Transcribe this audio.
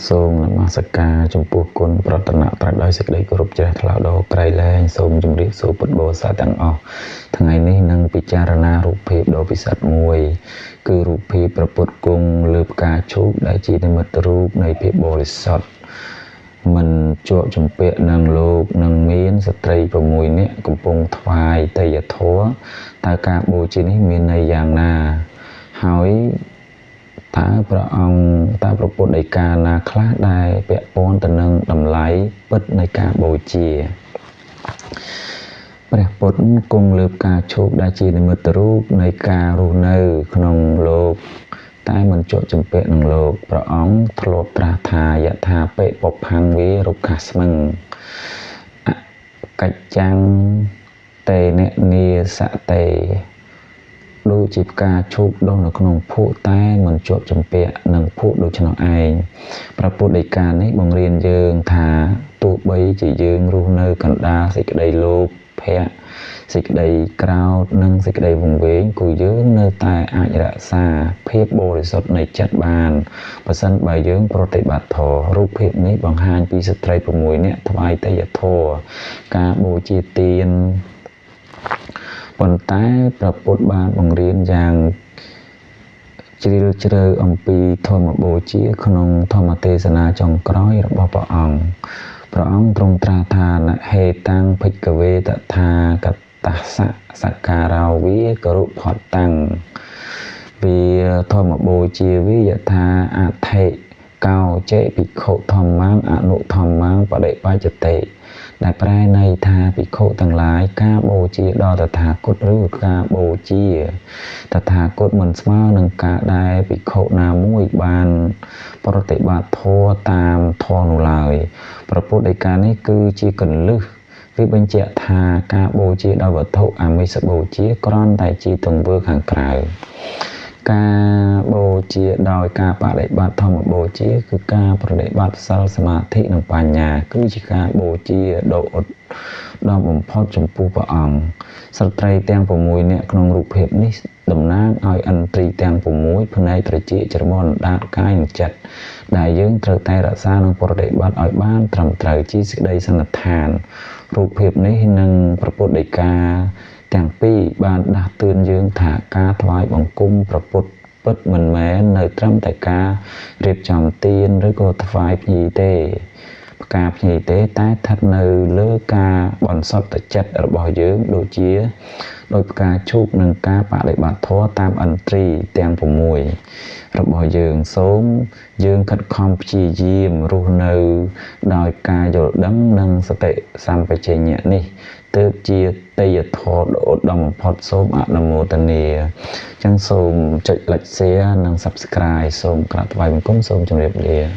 សូមនមស្ការចំពោះគុណប្រតនត្រ័យដោយសេចក្តីគោរពជ្រះថ្លាដល់ក្រៃលែងសូមជម្រាបសួរពុទ្ធបរិស័ទទាំងអស់ថ្ងៃនេះនឹងពិចារណារូបភាពដ៏ពិសិដ្ឋមួយ គឺរូបភាពព្រះពុទ្ធគង់លើផ្កាឈូកដែលជានិមិត្តរូបនៃភាពបរិសុទ្ធមិនជាប់ជំពាក់នឹងលោកនឹងមានស្ត្រី6នាក់កំពុងថ្វាយទេយធម៌តើការបូជានេះមានន័យយ៉ាងណាហើយតើព្រះអង្គតើព្រះពុទ្ធដីកាណាខ្លះដែលពាក់ព័ន្ធទៅនឹងតម្លៃពិតនៃការបូជាព្រះពុទ្ធគង់លើផ្កាឈូកដែលជានិមិត្តរូបនៃការរស់នៅក្នុងលោកតែមិនជាប់ជំពាក់នឹងលោកព្រះអង្គធ្លាប់ត្រាស់ថាយថាបិបុផੰវារុក្ខស្មឹងអកិច្ចំតេននីសតេដូចជាផ្កាឈូកដុះនៅក្នុងភក់តែមិនជាប់ជំពាក់នឹងភក់ដូច្នោះឯងព្រះពុទ្ធដីកានេះបង្រៀនយើងថាទោះបីជាយើងរស់នៅកណ្ដាលសេចក្តីលោភៈសេចក្តីក្រោធនិងសេចក្តីវង្វេងគឺយើងនៅតែអាចរក្សាភាពបរិសុទ្ធនៃចិត្តបានប្រសិនបើយើងប្រតិបត្តិធម៌រូបភាពនេះបង្ហាញពីស្ត្រី6នាក់ថ្វាយទេយធម៌ការបូជាទានប៉ុន្តែព្រះពុទ្ធបានបង្រៀនយ៉ាងជ្រាលជ្រៅអំពីធម្មបូជាក្នុងធម្មទេសនាចុងក្រោយរបស់ព្រះអង្គព្រះអង្គទ្រង់ត្រាស់ថានហេតាំងភិក្ខវេតថាកតស្សៈសក្ការោវាករុផតតាំងវាធម្មបូជាវិយថាអធិកោចេភិក្ខុធម្មងអនុធម្មងបដិបច្ចតិដែលប្រែន័យថាភិក្ខុទាំងឡាយការបូជាដល់តថាគតឬការបូជាតថាគតមិនស្មើនឹងការដែលភិក្ខុណាមួយបានប្រតិបត្តិធម៌តាមធម៌នោះឡើយព្រះពុទ្ធដីកានេះគឺជាកលឹះវាបញ្ជាក់ថាការបូជាដោយវត្ថុអាមិសបូជាគ្រាន់តែជាទង្វើខាងក្រៅការបូជាដោយការបដិបត្តិធម្មបូជាគឺការបដិបត្តិសិលសមាធិនិងបញ្ញាគឺជាការបូជាដ៏ឧត្តមបំផុតចំពោះព្រះអង្គស្ត្រីទាំង6នាក់ក្នុងរូបភាពនេះតំណាងឲ្យឥន្ទ្រីទាំង6ផ្នែកត្រចៀកច្រមុះអណ្ដាតកាយនិងចិត្តដែលយើងត្រូវតែរក្សានិងប្រតិបត្តិឲ្យបានត្រឹមត្រូវជាសេចក្តីសន្និដ្ឋានរូបភាពនេះនិងព្រះពុទ្ធដីកាទាំងពីរបានដាស់តឿនយើងថាការថ្វាយបង្គំព្រះពុទ្ធពិតមិនមែននៅត្រឹមតែការរៀបចំទានឬក៏ថ្វាយភ្ញីទេផ្កាភ្ញីទេតែស្ថិតនៅលើការបន្សុទ្ធចិត្តរបស់យើងដូចជាដោយផ្កាឈូកនិងការបដិបត្តិធម៌តាមឥន្ទ្រីទាំង6របស់យើងសូមយើងខិតខំព្យាយាមរស់នៅដោយការយល់ដឹងនិងសតិសម្បជញ្ញៈនេះទើបជាទេយធម៌ដ៏ឧត្តមបំផុតសូមអនុមោទនាអញ្ចឹងសូមចុច like share និង Subscribe សូមក្រាបថ្វាយបង្គំសូមជម្រាបលា។